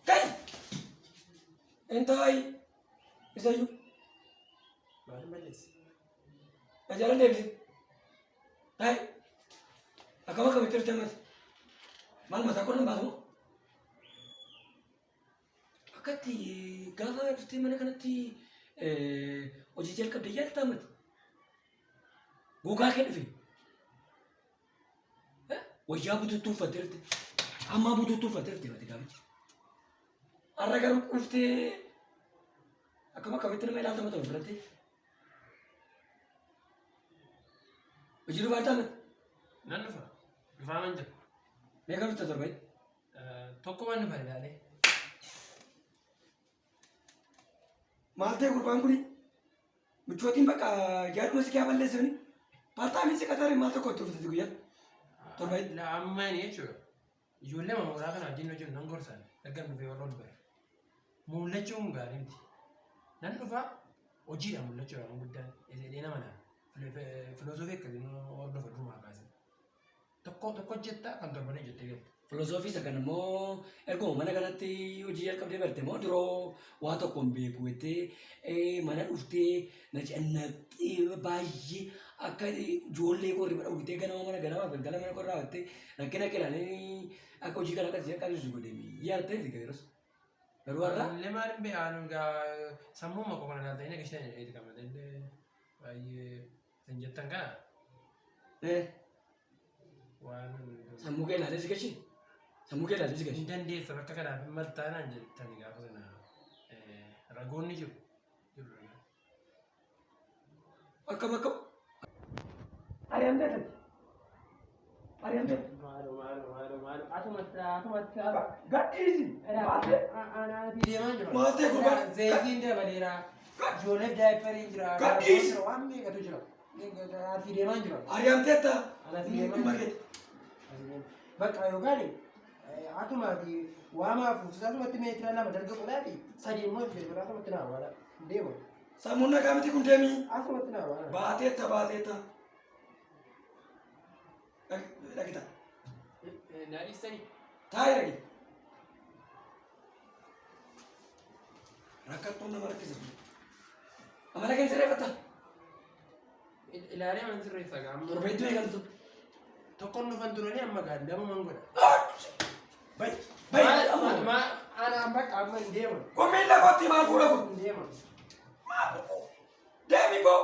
Kai! Intaayi! Isayyuu. Maaliin balleesse? Na jalan deebisi. Taayi! Akkam akkamitti jirti ammas? Maal mataa koo nan baasu? Akkatti gaafa dhuftee mana kanatti hojii jalqabde yaadataa mati. Gogaa kee dhufe. Wayyaa bututtuu uffattee dhufte. Ammaa bututtuu uffattee dhufte mati gaafichi. Har'a garuu quuftee akkam akkamitti nama ilaalta mata ofirratti. Hojii dhufaa jirtaa mati. Nan dhufa. Dhufaa man jira. Meeqa dhufta torban? Tokkuma dhufa ilaalee. Maal ta'e gurbaan kuni? Michootiin bakka yaaduma si kee balleessani. Paartaamiin si qaxare maal tokko itti uffate guyyaa? Torba itti. La amma inni jechuudha. Ijoollee mooraa kana wajjin hojjennu nan gorsan. Erga dhufee warra ol bare. Mul'achuun gaarii miti. Nan dhufa hojiidha mul'achuudha waan guddaan. Ezeedhee nama naan. Filosoofii akkasii hordofa durumaa kaasee. Tokko tokko hojjetta kan torban hojjettee galta. Filosoofii isa kana immoo erguma mana kanatti hojii jalqabdee barte moo duroo waa tokko hin beeku jettee mana dhuftee na cannaqxee baay'ee akka ijoollee koo hirriba dhowwitee ganama mana ganama galgala mana koo irraa jettee rakkina kee ilaalee akka hojii kana akkasii jalqabsiisu godhe yaadattee miti yeroos. Garuu har'a Illee maal hin beeku egaa sammuu makoo kana ilaaltanii na gashitan jedhee itti qabate illee baay'ee isin jettan kana waan sammuu kee ilaalee si gashi sammuu kee ilaalee si gashi. hin dandeessa bakka kanaaf hin maltaa naan jettani gaafa sana ragoonni jiru. Jiru ragaan. Akkam akkam. Ari'amtee tati. Ari'amtee. Maaloo maaloo maaloo maaloo asumatti asumatti Gadhiisi. Maal ta'e? Anaati deemaa jira. Maal ta'e gurbaan? Zayitiin dabaleera. Ijoolleef daayipariin jira. Gadhiisi. Waan meeqatu jira. Anaati deemaa jira. Ari'amteetta. Anaati deemaa Dhimma jira. keeti. Bakka yookaan atumaati waamaaf asumatti meetira 2 dalga godhaati 3 immoo jedhu asumatti naa waala deema. Sammuun nagaa miti kun deemii. Asumatti naa waala. Baateetta baateetta. Dhaqita. Naadhiistanii. Taa'ee dhaqi. Rakkattuun nama rakkisa. Amala kee sirreeffatta. Ilaalee mana sirreessa gaamma. Torbeetti meeqatu? Tokkoon dhufan turanii amma gaa lama man godha. Bai bai amma. Ana bakka amma hin deeman. Kun miila kootti maal fuula kun? Hin deeman. Maal kun? Deemi boo.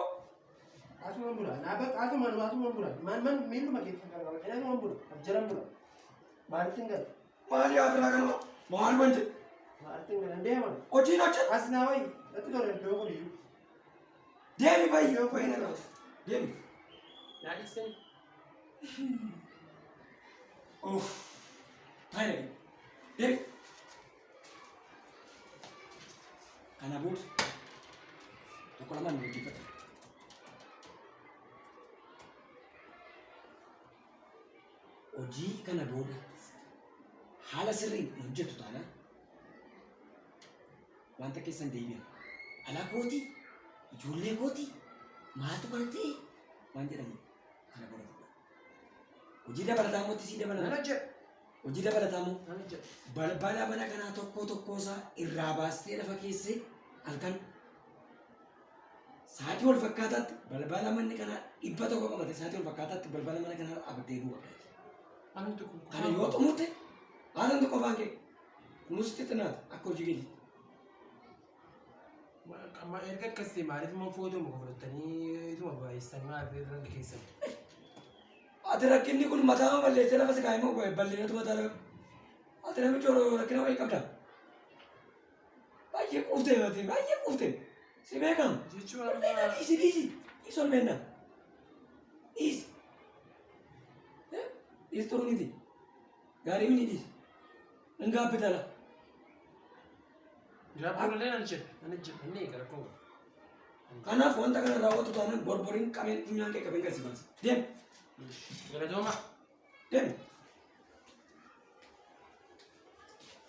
Asumaan bula. Naa bakka asumaan asumaan bula. Man man miilluma keessa kan qaban. Asumaan bula. Afjaran bula. Maalitti hin galu? Maal yaa biraa kanuma? Maal wanti? Maalitti hin galu? Hin deeman. Hojiin hojjetu. As naa wayi. Natti tola iddoo kun iyyuu. Deemi bayi bayi na biraa. Deemi. Naa dhiistanii. Uff. Taa'ee dhaqi. Deemi. Kana booda tokko lamaan nu hojjeffata. Hojii kana booda haala sirriin hin hojjettu taanaan wanta keessan deebi'an. Alaa kootii, ijoollee kootii, maaltu kana ta'e waan jedhamu kana booda fudhadhu. Hojii dabalataa immoo itti sii Nan dabalama. hojjedha. Hojii dabalataa immoo Nan hojjedha. balbala mana kanaa tokkoo tokkoo isaa irraa baastee lafa keessee halkan sa'aatii wal fakkaataatti balbala manni kanaa 100 qabate sa'aatii wal fakkaataatti balbala mana kanaa dhaabbattee eeguu qabda. Anumti kun Kana yoo xumurte haalaan tokko afaan kee kunuunsi xixinaata akka hojii keetiitti. Amma erga akkas ta'e maaliif immoo footoo muka fudhattanii ituma baay'istanii maaliif rangi keessan? Ati rakkinni kun mataa balleessee lafa si kaa'e moo bal'inatu mataa lafa? Ati namicha rakkina wayii qabda. Baay'ee quuftee ati baay'ee quuftee. Si beekam. Jechuun Olmeenna amma dhiisi dhiisi. Dhiisi olmeenna. Dhiisi. Dhiisi xuruu miti. Gaarii mini dhiisi. Hin gaabbitala. Rakkoo illee nan jedha nan jedha inni eega rakkoo qaba. Kanaaf wanta kana raawwatu taanaan borboriin qabeen funyaan kee qabeen gadi si baasa. Deem. Galatooma. Deem.